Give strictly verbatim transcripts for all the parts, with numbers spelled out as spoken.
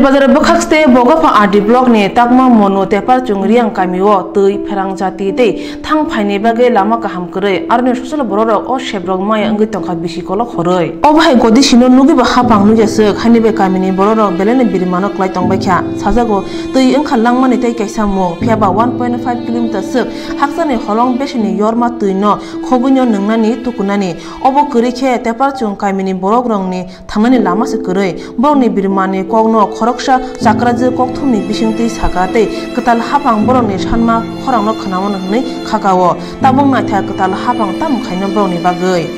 Bazar bwkhak ste Bogopha R D block ni Takma Monu Teparchung Riang kamio twi pherang jati tei thang phaini bagwi lama kaham kwrwi, aroni sosolo bororok o sebrok maya wngwi tongkha bisi kolok horwi. Obo hai godisino nugwibo hapang nukya swk, haini bai kamini bororok belaino birimano klai tongbaikha. Sajago twi wngkha langmani tei kaisa mung, phiyaba one point five kilometer swk haksani holong besini yorma twino khobwino nwngnani tukunani. Obo kwrwi khe Teparchung kamini borokrokni thangnani lama se kwrwi. Borokni birimani kokno khoroksa chakrajwk kokthumni bisingtwi saka tei kwtal haphang borokni sanma khorangno khwnamano hwnwi khakao. Tabuk naithak kwtal haphang tamo khaino borokni bagwi.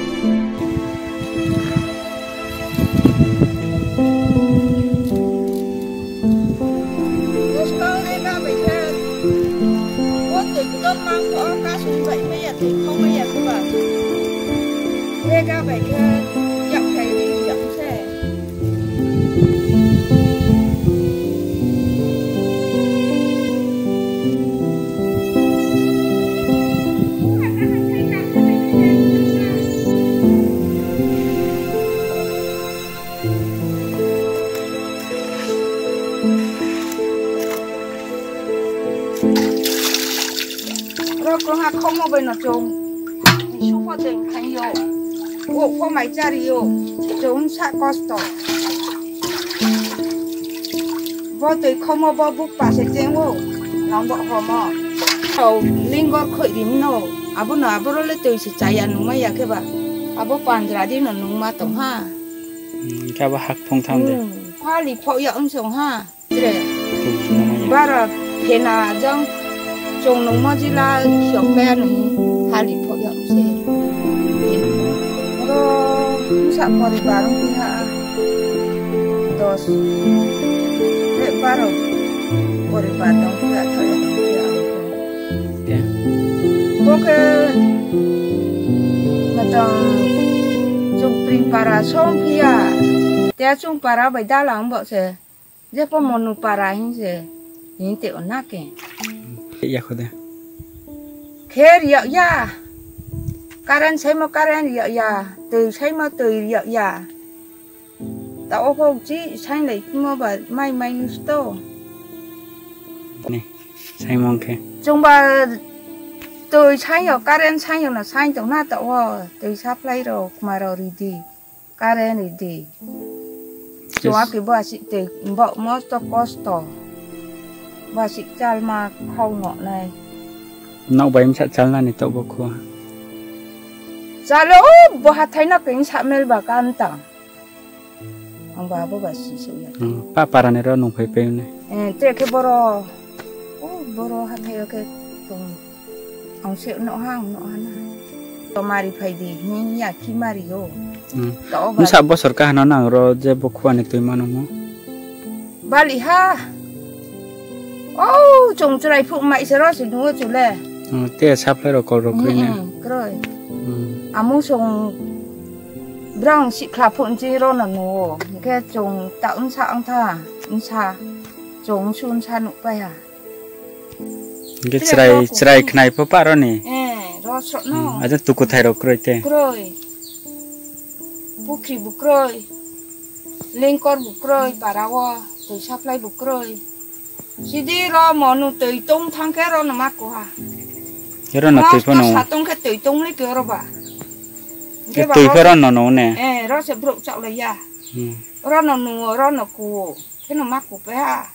Rega bai khe yak khai ri yak se. Rok kwrwngha khokma bai no chwng. Supo tei khaio. O pho mai chario. Chwng sa kosto. Bo twi khomo bo buk pase chengo. Nang bo homo. Au lingor khoi rim no. Abo no abo role twi se chaya nungma ya khe ba. Abo pandra din no nungma tong ha. Hmm, khe abo hak phung tham de. Hmm, phali pho ya ung song ha. Tre. Tung sung nungma ya. Bara phena jang chong nungma jila siok kaya nung phali pho ya ung se. Oro sa poribar ung ha. Dos. Re baro poribar dong kaya kaya dong kaya ung. Te. Bo khe matang Chungpring para song phiya. Te Chungpara bai dalang bo se. Je po Monu para hin se. Hin te ona ke. Ya kho de. Kher ya ya. Karen sai mo karen ya ya. Twi sai mo twi ya ya. Ta o kok chi sai lai mo ba mai mai nus to. Ni, sai mong khe. Chungba twi sai yo, current sai yo no sai tong na ta o, twi supply ro, kuma ro ridi, current ridi. Yes. Chunga ki bo asik twi, bo mosto kosto. Bo asik chalma khau no nai. Nok bai msa chalna ni tok bo khu. Chalo, bo hathai no keng sa mel ba kan tang. Ang ba abo ba si se ya. Hmm, pa para ni ro nung phai pe ne. Eh, te khe boro. O boro ha thai khe tong. Ang se no ha, ang no ha na. To mari phai di, ni ya ki mari yo. Hmm. To ba. Msa bosor ka hano nang ro je bo khua ni twi mano mo. Bali ha. O, chung chwrai phuk mai se ro se duo chule. Hmm, te supply ro kol ro kroi ne. Hmm, kroi. Hmm. Amu song Brang sikla phunchi ro no nuo. Hingke chung ta unsa ang tha, unsa. Chung su unsa nuk pa ya. Hingke chrai, chrai khnai pho pa ro ni. Eh, ro sok no. Hmm, aja tuku thai ro kroi te. Kroi. Pukri bu kroi. Lengkor bu kroi, para o. Twi supply bu kroi. Sidi ro monu twi tong thang khe ro no ma kuha. Ro no twi phano. Sa tong khe twi tong le ke ro ba. Ke twi phe ro no no ne. Eh, ro se brok chak le ya. Hmm. Ro no nu, ro no ku. Khe no ma ku pe ha.